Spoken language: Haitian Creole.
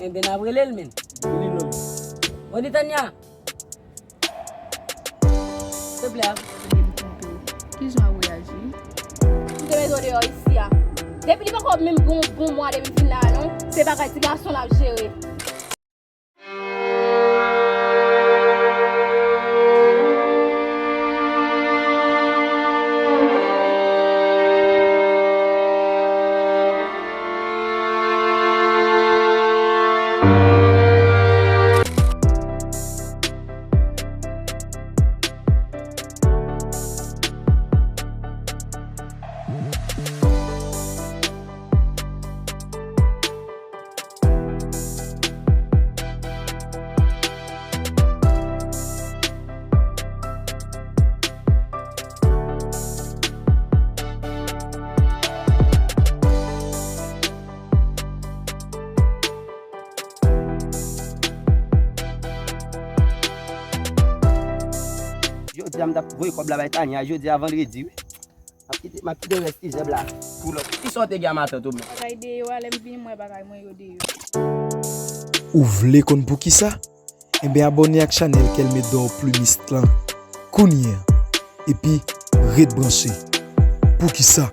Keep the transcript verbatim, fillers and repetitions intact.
Mwen gen ap rele l, men. Rele non. Rele Tanya. Souple. Kijan w reyaji? M te mete w deyò isi a. Depi li poko menm gon bon mwa depi m vin la a non. Se bagay ti gason l ap jere. Jodi a m t ap voye kòb la bay Tanya, jodi a vandredi wi. M ap kite, m ap kite rès ti zèb la pou lòt. Kisa w te gen a matant ou menm? Bagay deyò a, lè m vini m wè bagay mwen yo deyò. Ou vle konn poukisa? Enben abòne ak chanèl Kelme D'Or Plumiste lan kounye a epi ret branche. Poukisa?